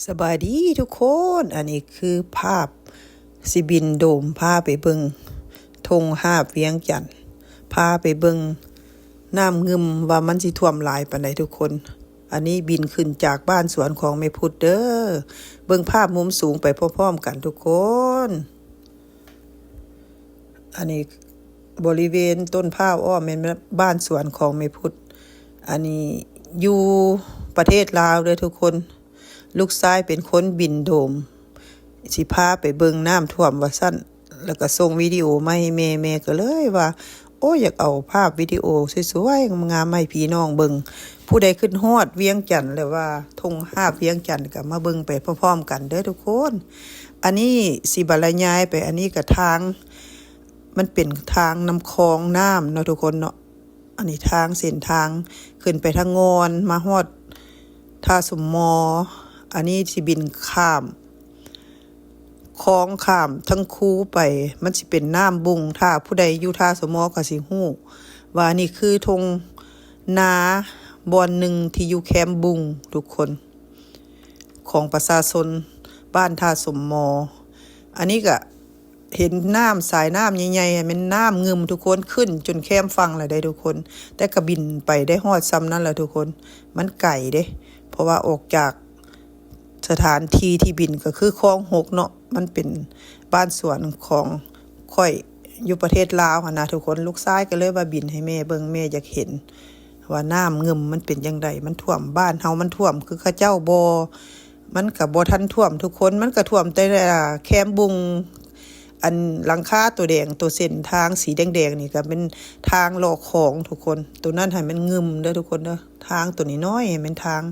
ສະບາຍດີທຸກຄົນ ອັນນີ້ຄືພາບຊິບິນໂດຣນ ພາໄປເບິ່ງທົ່ງຮາບວຽງຈັນ ພາໄປເບິ່ງນ້ຳງື່ມວ່າມັນຊິຖ້ວມຫຼາຍປານໃດທຸກຄົນ. ອັນນີ້ບິນຂຶ້ນຈາກບ້ານສວນຂອງແມ່ພຸດເດີ. ເບິ່ງພາບມຸມສູງໄປພ້ອມໆກັນທຸກຄົນ. ອັນນີ້ບໍລິເວນຕົ້ນພ້າວອ້ອມແມ່ນບ້ານສວນຂອງແມ່ພຸດ. ອັນນີ້ຢູ່ປະເທດລາວເດີທຸກຄົນ. ລູກຊາຍເປັນຄົນບິນໂດຣນ ຊິພາໄປເບິ່ງນ້ຳຖ້ວມວ່າຊັ້ນ ແລ້ວກໍສົ່ງວິດີໂອມາໃຫ້ແມ່. ແມ່ກໍເລີຍວ່າ ໂອ້ຍ ຢາກເອົາພາບວິດີໂອສວຍໆ ງາມໆ ມາໃຫ້ພີ່ນ້ອງເບິ່ງ. ຜູ້ໃດຄິດຮອດວຽງຈັນ ຫຼືວ່າທົ່ງຮາບວຽງຈັນ ກໍມາເບິ່ງໄປພ້ອມໆກັນເດີທຸກຄົນ. ອັນນີ້ຊິບັນລະຍາຍໄປ ອັນນີ້ກໍທາງ ມັນເປັນທາງນ້ຳຄອງນ້ຳເນາະທຸກຄົນເນາະ. ອັນນີ້ທາງ ເສັ້ນທາງຂຶ້ນໄປທາງງອນ ມາຮອດທ່າສົມມໍ. ອັນນີ້ຊິບິນຂ້າມ ຄອງຂ້າມທັງຄູໄປ ມັນຊິເປັນນ້ຳບຸ່ງ. ຖ້າຜູ້ໃດຢູ່ທ່າສົມມໍກໍຊິຮູ້ວ່ານີ້ຄືທົ່ງນາບ່ອນໜຶ່ງທີ່ຢູ່ແຄມບຸ່ງທຸກຄົນ ຂອງປະຊາຊົນບ້ານທ່າສົມມໍ. ອັນນີ້ກະເຫັນນ້ຳ ສາຍນ້ຳໃຫຍ່ໆ ແມ່ນນ້ຳງື່ມທຸກຄົນ ຂຶ້ນຈົນແຄມຝັ່ງແລ້ວເດ້ທຸກຄົນ. ແຕ່ກະບິນໄປໄດ້ຮອດຊ່ຳນັ້ນແຫຼະທຸກຄົນ ມັນໄກເດ້ ເພາະວ່າອອກຈາກ ສະຖານທີ່ທີ່ບິນກໍຄືຄອງຫົກເນາະ ມັນເປັນບ້ານສວນຂອງຂ້ອຍຢູ່ປະເທດລາວຫັ້ນນະທຸກຄົນ. ລູກຊາຍກໍເລີຍວ່າບິນໃຫ້ແມ່ເບິ່ງ ແມ່ຢາກເຫັນວ່ານ້ຳງື່ມມັນເປັນຈັ່ງໃດ ມັນຖ້ວມບ້ານເຮົາ ມັນຖ້ວມຄືເຂົາເຈົ້າບໍ່. ມັນກໍບໍ່ທັນຖ້ວມທຸກຄົນ ມັນກໍຖ້ວມແຕ່ ອ່າ ແຄມບຸ່ງ ອັນຫຼັງຄາໂຕແດງ ໂຕເສັ້ນທາງສີແດງໆນີ້ກໍແມ່ນທາງເລາະຂອງທຸກຄົນ. ໂຕນັ້ນໃຫ້ມັນງື່ມເດີທຸກຄົນເດີ ທາງໂຕນ້ອຍໆໃຫ້ແມ່ນທາງ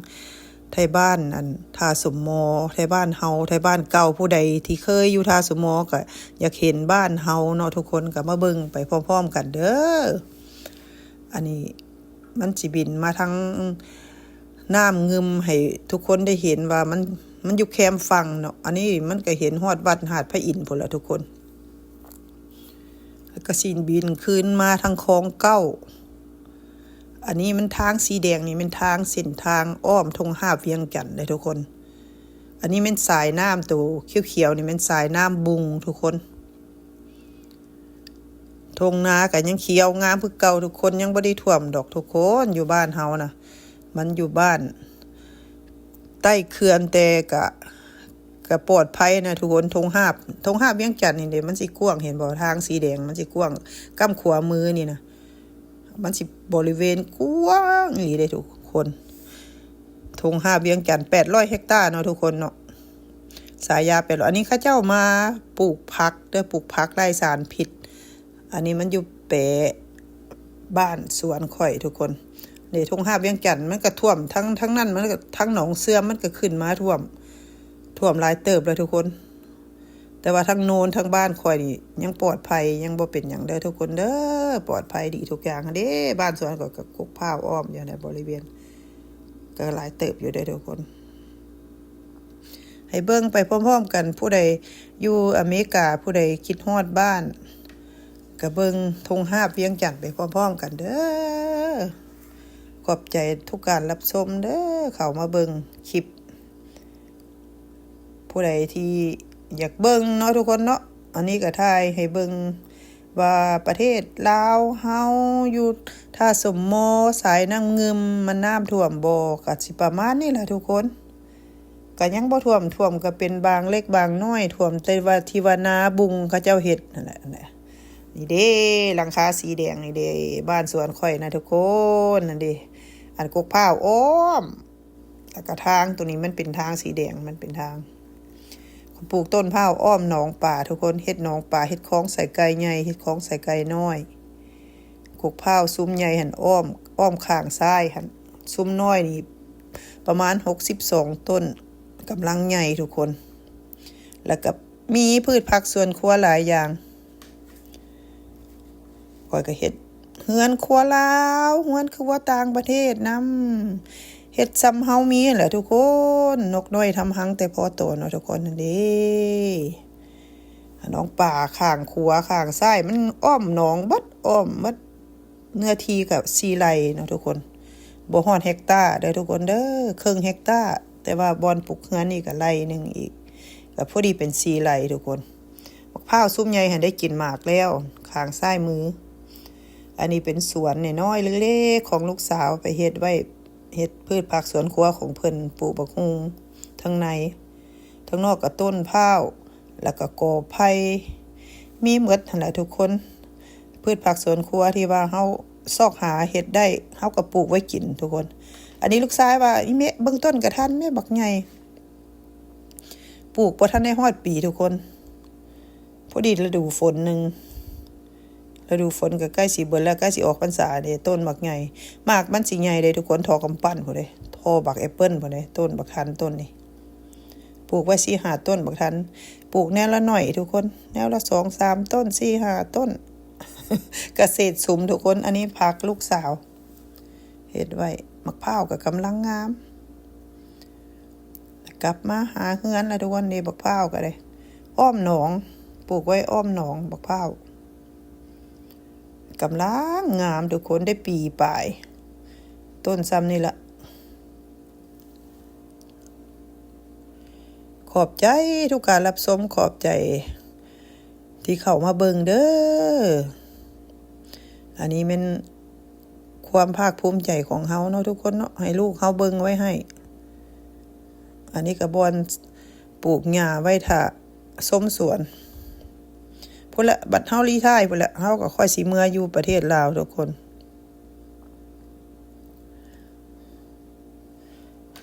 ໄທບ້ານ ອັນ ທ່າສົມມໍ ໄທບ້ານເຮົາ ໄທບ້ານເກົ່າ. ຜູ້ໃດທີ່ເຄີຍຢູ່ທ່າສົມມໍກໍຢາກເຫັນບ້ານເຮົາເນາະທຸກຄົນ ກໍມາເບິ່ງໄປພ້ອມໆກັນເດີ. ອັນນີ້ມັນຊິບິນມາທາງນ້ຳງື່ມໃຫ້ທຸກຄົນໄດ້ເຫັນວ່າມັນ ມັນຢູ່ແຄມຝັ່ງເນາະ. ອັນນີ້ມັນກໍເຫັນຮອດວັດຫາດພະອິນພຸ້ນລະທຸກຄົນ. ແລ້ວກໍຊິບິນຄືນມາທາງຄອງເກົ້າ. ອັນນີ້ມັນທາງສີແດງນີ້ແມ່ນທາງເສັ້ນທາງອ້ອມທົ່ງຮາບວຽງຈັນເດ້ທຸກຄົນ. ອັນນີ້ແມ່ນສາຍນ້ຳ ໂຕຂຽວໆນີ້ແມ່ນສາຍນ້ຳບຸ່ງທຸກຄົນ. ທົ່ງນາກໍຍັງຂຽວງາມຄືເກົ່າທຸກຄົນ ຍັງບໍ່ໄດ້ຖ້ວມດອກທຸກຄົນ. ຢູ່ບ້ານເຮົານະ ມັນຢູ່ບ້ານໃຕ້ເຂື່ອນ ແຕ່ກະ ກະປອດໄພນະທຸກຄົນ. ທົ່ງຮາບ ທົ່ງຮາບວຽງຈັນນີ້ເດ້ ມັນຊິກວ້າງ ເຫັນບໍ່ ທາງສີແດງມັນຊິກວ້າງ ກ້ຳຂວາມືນີ້ນະ ມັນຊິບໍລິເວນກວ້າງອີ່ຫຼີເດ້ທຸກຄົນ. ທົ່ງຮາບວຽງຈັນແປດຮ້ອຍເຮັກຕາເນາະທຸກຄົນເນາະ ສາຍາແປດຮ້ອຍ. ອັນນີ້ເຂົາເຈົ້າມາປູກຜັກເດີ ປູກຜັກໄຮ້ສານພິດ. ອັນນີ້ມັນຢູ່ແປະບ້ານສວນຂ້ອຍທຸກຄົນ. ນີ້ທົ່ງຮາບວຽງຈັນ ມັນກະຖ້ວມທັງ ທັງນັ້ນ ມັນກະ ທັງໜອງເຊື່ອມ ມັນກະຂຶ້ນມາຖ້ວມ ຖ້ວມຫຼາຍເຕີບແລ້ວທຸກຄົນ. ແຕ່ວ່າທາງໂນນທາງບ້ານຂ້ອຍນີ້ຍັງປອດໄພ ຍັງບໍ່ເປັນຫຍັງເດີທຸກຄົນເດີ ປອດໄພດີທຸກຢ່າງຫັ້ນເດ້. ບ້ານສວນຂ້ອຍກະກົກພ້າວອ້ອມຢູ່ໃນບໍລິເວນ ກະຫຼາຍເຕີບຢູ່ເດີທຸກຄົນ. ໃຫ້ເບິ່ງໄປພ້ອມໆກັນ ຜູ້ໃດຢູ່ອາເມລິກາ ຜູ້ໃດຄິດຮອດບ້ານ ກະເບິ່ງທົ່ງຮາບວຽງຈັນໄປພ້ອມໆກັນເດີ. ຂອບໃຈທຸກການຮັບຊົມເດີ ເຂົ້າມາເບິ່ງຄລິບ. ຜູ້ໃດທີ່ຢາກເບິ່ງເນາະທຸກຄົນເນາະ ອັນນີ້ກໍຖ່າຍໃຫ້ເບິ່ງວ່າປະເທດລາວເຮົາຢູ່ທ່າສົມມໍ ສາຍນ້ຳງື່ມ ມັນນ້ຳຖ້ວມບໍ່ ກໍຊິປະມານນີ້ແຫຼະທຸກຄົນ. ກໍຍັງບໍ່ຖ້ວມ ຖ້ວມກໍເປັນບາງເລັກບາງນ້ອຍ ຖ້ວມແຕ່ວ່າທີ່ວ່ານາບຸ່ງເຂົາເຈົ້າເຮັດນັ້ນແຫຼະ. ນີ້ເດ້ ຫຼັງຄາສີແດງນີ້ເດ້ ບ້ານສວນຂ້ອຍນະທຸກຄົນ ນັ້ນເດ້ ອັນກົກພ້າວອ້ອມ ແລ້ວກະທາງໂຕນີ້ມັນເປັນທາງສີແດງ ມັນເປັນທາງ ປູກຕົ້ນພ້າວອ້ອມໜອງປາທຸກຄົນ ເຮັດໜອງປາ ເຮັດຄອງໃສ່ໄກ່ໃຫຍ່ ເຮັດຄອງໃສ່ໄກ່ນ້ອຍ. ກົກພ້າວຊຸມໃຫຍ່ຫັ້ນອ້ອມ ອ້ອມຂ້າງຊ້າຍຫັ້ນ ຊຸມນ້ອຍນີ້ປະມານຫົກສິບສອງຕົ້ນ ກຳລັງໃຫຍ່ທຸກຄົນ ແລ້ວກະມີພືດຜັກສວນຄົວຫຼາຍຢ່າງ. ຂ້ອຍກໍເຮັດເຮືອນຄົວລາວ ເຮືອນຄົວຕ່າງປະເທດນຳ ເຮັດຊ່ຳເຮົາມີຫັ້ນແຫຼະທຸກຄົນ. ນົກນ້ອຍທຳຮັງແຕ່ພໍໂຕເນາະທຸກຄົນ ຫັ້ນເດ້. ໜອງປາຂ້າງຂວາຂ້າງຊ້າຍ ມັນອ້ອມໜອງເບິດ ອ້ອມເບິດ ເນື້ອທີ່ກໍສີ່ໄຮ່ເນາະທຸກຄົນ ບໍ່ຮອດເຮັກຕາເດີທຸກຄົນເດີ ເຄິ່ງເຮັກຕາ ແຕ່ວ່າບ່ອນປູກເຮືອນນີ້ກໍໄລ່ໜຶ່ງອີກ ກໍພໍດີເປັນສີ່ໄລ່ທຸກຄົນ. ບັກພ້າວຊຸມໃຫຍ່ຫັ້ນໄດ້ກິນໝາກແລ້ວ ຂ້າງຊ້າຍມື. ອັນນີ້ເປັນສວນນ້ອຍໆເລັກໆຂອງລູກສາວ ໄປເຮັດໄວ້ ເຮັດພືດຜັກສວນຄົວຂອງເພິ່ນ ປູກບັກຫຸ່ງທາງໃນ ທາງນອກກໍຕົ້ນພ້າວ ແລ້ວກໍກໍໄຜ່ ມີໝົດຫັ້ນລະທຸກຄົນ. ພືດຜັກສວນຄົວທີ່ວ່າເຮົາຊອກຫາເຮັດໄດ້ ເຮົາກໍປູກໄວ້ກິນທຸກຄົນ. ອັນນີ້ລູກຊາຍວ່າ ອີ່ແມ່ເບິ່ງຕົ້ນກະທັນແມ່ ບັກໃຫຍ່ ປູກບໍ່ທັນໄດ້ຮອດປີທຸກຄົນ. ພໍດີລະດູຝົນໜຶ່ງ ລະດູຝົນກໍໃກ້ຊິເບິດແລ້ວ ໃກ້ຊິອອກພັນສາເດ້. ຕົ້ນບັກໃຫຍ່ ໝາກມັນຊິໃຫຍ່ເດ້ທຸກຄົນ ທໍ່ກຳປັ່ນພຸ້ນເດ້ ທໍ່ບັກແອັບເປິ້ນພຸ້ນເດ້. ຕົ້ນບັກທັນຕົ້ນນີ້ ປູກໄວ້ສີ່ຫ້າຕົ້ນບັກທັນ ປູກແນວລະໜ້ອຍທຸກຄົນ ແນວລະສອງສາມຕົ້ນ ສີ່ຫ້າຕົ້ນ ກະເສດສຸມທຸກຄົນ. ອັນນີ້ຜັກລູກສາວເຮັດໄວ້. ໝາກພ້າວກໍກຳລັງງາມ ກັບມາຫາເຮືອນລະທຸກຄົນ. ນີ້ບັກພ້າວກໍໄດ້ ອ້ອມໜອງ ປູກໄວ້ອ້ອມໜອງ ບັກພ້າວກຳລັງງາມທຸກຄົນ ໄດ້ປີປາຍ ຕົ້ນຊ່ຳນີ້ລະ. ຂອບໃຈທຸກການຮັບຊົມ ຂອບໃຈທີ່ເຂົ້າມາເບິ່ງເດີ. ອັນນີ້ແມ່ນຄວາມພາກພູມໃຈຂອງເຮົາເນາະທຸກຄົນເນາະ ໃຫ້ລູກເຮົາເບິ່ງໄວ້ໃຫ້. ອັນນີ້ກໍບ່ອນປູກຫຍ້າໄວ້ຖ້າຊົມສວນ ພຸ້ນລະ ບັດເຮົາຣີທາຍພຸ້ນລະ ເຮົາກໍຄ່ອຍຊິເມືອຢູ່ປະເທດລາວທຸກຄົນ.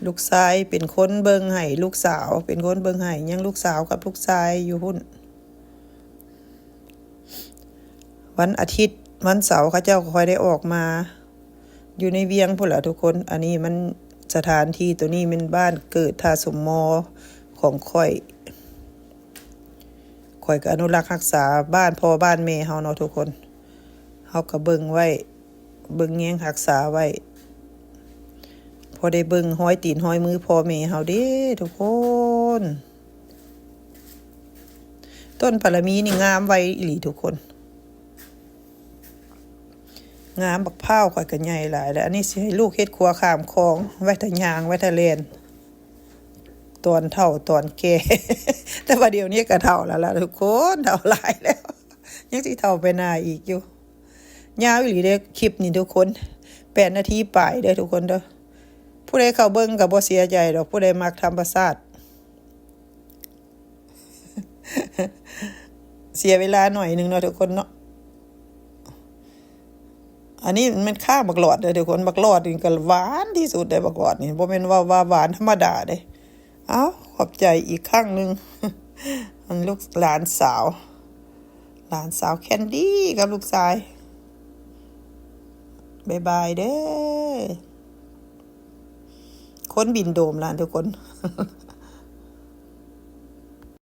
ລູກຊາຍເປັນຄົນເບິ່ງໃຫ້ ລູກສາວເປັນຄົນເບິ່ງໃຫ້ ຍັງລູກສາວກັບລູກຊາຍຢູ່ພຸ້ນ. ວັນອາທິດ ວັນເສົາ ເຂົາເຈົ້າກໍຄ່ອຍໄດ້ອອກມາຢູ່ໃນວຽງພຸ້ນລະທຸກຄົນ. ອັນນີ້ມັນ ສະຖານທີ່ໂຕນີ້ແມ່ນບ້ານເກີດທ່າສົມມໍຂອງຂ້ອຍ. ຂ້ອຍກໍອະນຸລັກຮັກສາບ້ານພໍ່ບ້ານແມ່ເຮົາເນາະທຸກຄົນ. ເຮົາກໍເບິ່ງໄວ້ ເບິ່ງແຍງຮັກສາໄວ້ ພໍໄດ້ເບິ່ງຮອຍຕີນຮອຍມືພໍ່ແມ່ເຮົາເດ້ທຸກຄົນ. ຕົ້ນຜາລະມີນີ້ງາມໄວອີ່ຫຼີທຸກຄົນ ງາມ. ບັກພ້າວຂ້ອຍກໍໃຫຍ່ຫຼາຍແລ້ວ. ອັນນີ້ຊິໃຫ້ລູກເຮັດຂົວຂ້າມຄອງ ໄວ້ຖ້າຍ່າງ ໄວ້ຖ້າແລ່ນ ຕອນເຖົ້າຕອນແກ່ ແຕ່ວ່າດຽວນີ້ກໍເຖົ້າແລ້ວລະທຸກຄົນ ເຖົ້າຫຼາຍແລ້ວ ຍັງຊິເຖົ້າໄປໜ້າອີກຢູ່. ຍາວອີ່ຫຼີເດ້ຄລິບນີ້ທຸກຄົນ ແປດນາທີປາຍເດີທຸກຄົນເດີ. ຜູ້ໃດເຂົ້າເບິ່ງກໍບໍ່ເສຍໃຈດອກ ຜູ້ໃດມັກທຳມະຊາດ ເສຍເວລາໜ້ອຍໜຶ່ງເນາະທຸກຄົນເນາະ. ອັນນີ້ແມ່ນຂ້າບັກຫຼອດເດີທຸກຄົນ ບັກຫຼອດນີ້ກໍຫວານທີ່ສຸດເດ້ ບັກຫຼອດນີ້ ບໍ່ແມ່ນວ່າ ວ່າຫວານທຳມະດາເດ້. ເອົ້າ ຂອບໃຈອີກຄັ້ງໜຶ່ງ ອັນລູກຫຼານສາວ ຫຼານສາວແຄນດີ້ກັບລູກຊາຍ ບາຍບາຍເດີ. ຄົນບິນໂດຣນລະທຸກຄົນ